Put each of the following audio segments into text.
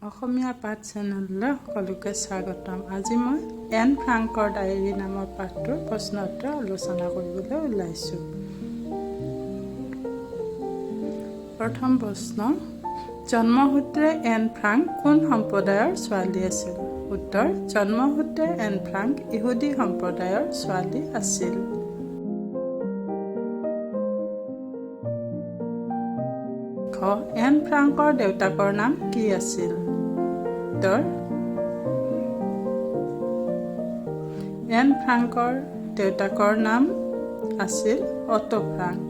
অসমীয়া পাঠ চেনেললৈ সকলোকে স্বাগতম। আজি মই এন ফ্ৰাংকৰ ডায়েৰী নামৰ পাঠটোৰ প্ৰশ্ন উত্তৰ আলোচনা কৰিবলৈ ওলাইছোঁ। প্ৰথম প্ৰশ্ন, জন্মসূত্ৰে এন ফ্ৰাংক কোন সম্প্ৰদায়ৰ ছোৱালী আছিল? উত্তৰ, জন্মসূত্ৰে এন ফ্ৰাংক ইহুদী সম্প্ৰদায়ৰ ছোৱালী আছিল। খ, এন ফ্ৰাংকৰ দেউতাকৰ নাম কি আছিল? উত্তৰ, এন ফ্ৰাংকৰ দেউতাকৰ নাম আছিল অটো ফ্ৰাংক।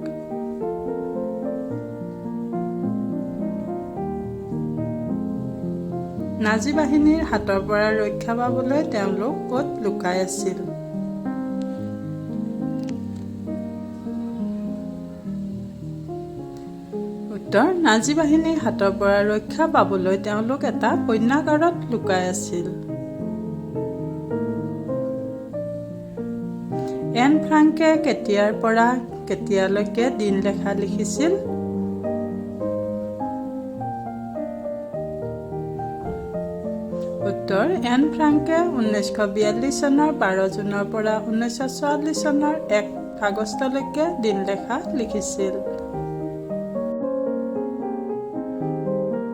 নাজী বাহিনীৰ হাতৰ পৰা ৰক্ষা পাবলৈ তেওঁলোক ক'ত লুকাই আছিল? উত্তৰ, নাজী বাহিনীৰ হাতৰ পৰা ৰক্ষা পাবলৈ তেওঁলোক এটা পণ্যাগাৰত লুকাই আছিল। এন ফ্ৰাংকে কেতিয়াৰ পৰা কেতিয়ালৈকে দিনলেখা লিখিছিল? উত্তৰ, এন ফ্ৰাংকে 1942 চনৰ 12 জুনৰ পৰা 1944 চনৰ 1 আগষ্টলৈকে দিনলেখা লিখিছিল।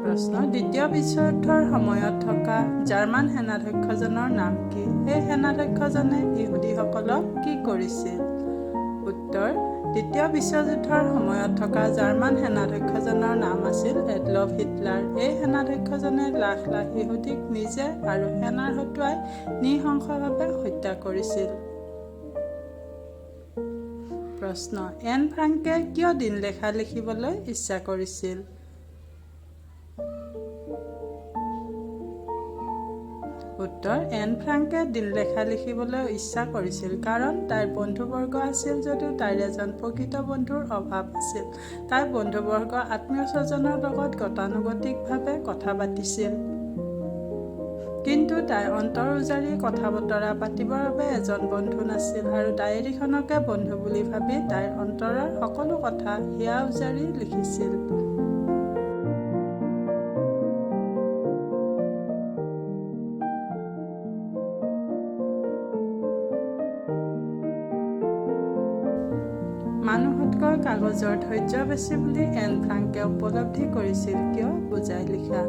প্ৰশ্ন, দ্বিতীয় বিশ্বযুদ্ধৰ সময়ত থকা জাৰ্মান সেনাধ্যক্ষজনৰ নাম কি? সেই সেনাধ্যক্ষজনে ইহুদীসকলক কি কৰিছিল? উত্তৰ, দ্বিতীয় বিশ্বযুদ্ধৰ সময়ত থকা জাৰ্মান সেনাধ্যক্ষজনৰ নাম আছিল এডলফ হিটলাৰ। এই সেনাধ্যক্ষজনে লাখ লাখ ইহুদীক নিজে আৰু সেনাৰ হতুৱাই নৃশংসভাৱে হত্যা কৰিছিল। প্ৰশ্ন, এন ফ্ৰাংকে কিয় দিনলেখা লিখিবলৈ ইচ্ছা কৰিছিল? উত্তৰ, এন ফ্ৰাংকে দিনলেখা লিখিবলৈ ইচ্ছা কৰিছিল কাৰণ তাইৰ বন্ধুবৰ্গ আছিল যদিও তাইৰ এজন প্ৰকৃত বন্ধুৰ অভাৱ আছিল। তাইৰ বন্ধুবৰ্গ আত্মীয় স্বজনৰ লগত গতানুগতিকভাৱে কথা পাতিছিল, কিন্তু তাই অন্তৰ উজাৰি কথা বতৰা পাতিবৰ বাবে এজন বন্ধু নাছিল আৰু ডায়েৰীখনকে বন্ধু বুলি ভাবি তাইৰ অন্তৰৰ সকলো কথা হিয়া উজাৰি লিখিছিল। মানুহতকৈ কাগজৰ ধৈৰ্য বেছি বুলি এন ফ্ৰাংকে উপলব্ধি কৰিছিল কিয়, বুজাই লিখা।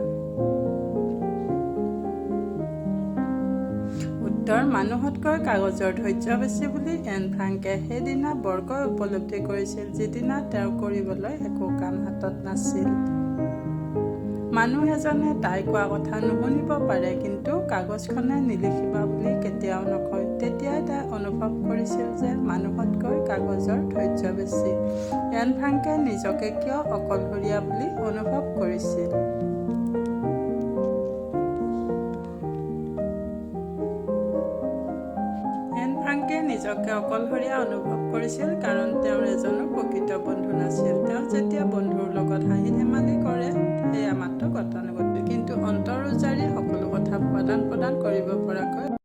উত্তৰ, মানুহতকৈ কাগজৰ ধৈৰ্য বেছি বুলি এন ফ্ৰাংকে সেইদিনা বৰকৈ উপলব্ধি কৰিছিল যিদিনা তেওঁৰ কৰিবলৈ একো কাম হাতত নাছিল। মানুহ এজনে তাই কোৱা কথা নুশুনিব পাৰে, কিন্তু কাগজখনে নিলিখিবা বুলি কেতিয়াও নকয়। তেতিয়াই তাই অনুভৱ কৰিছিল যে মানুহতকৈ কাগজৰ ধৈৰ্য বেছি। এন ফ্ৰাংকে নিজকে কিয় অকলশৰীয়া বুলি অনুভৱ কৰিছিল? এন ফ্ৰাংকে নিজকে অকলশৰীয়া অনুভৱ কৰিছিল কাৰণ তেওঁৰ এজনো প্ৰকৃত বন্ধু নাছিল। তেওঁ যেতিয়া বন্ধুৰ লগত হাঁহি ধেমালি কৰে সেয়া মাত্ৰ গতানুগতিক, কিন্তু অন্তৰ উজাৰি সকলো কথা আদান প্ৰদান কৰিব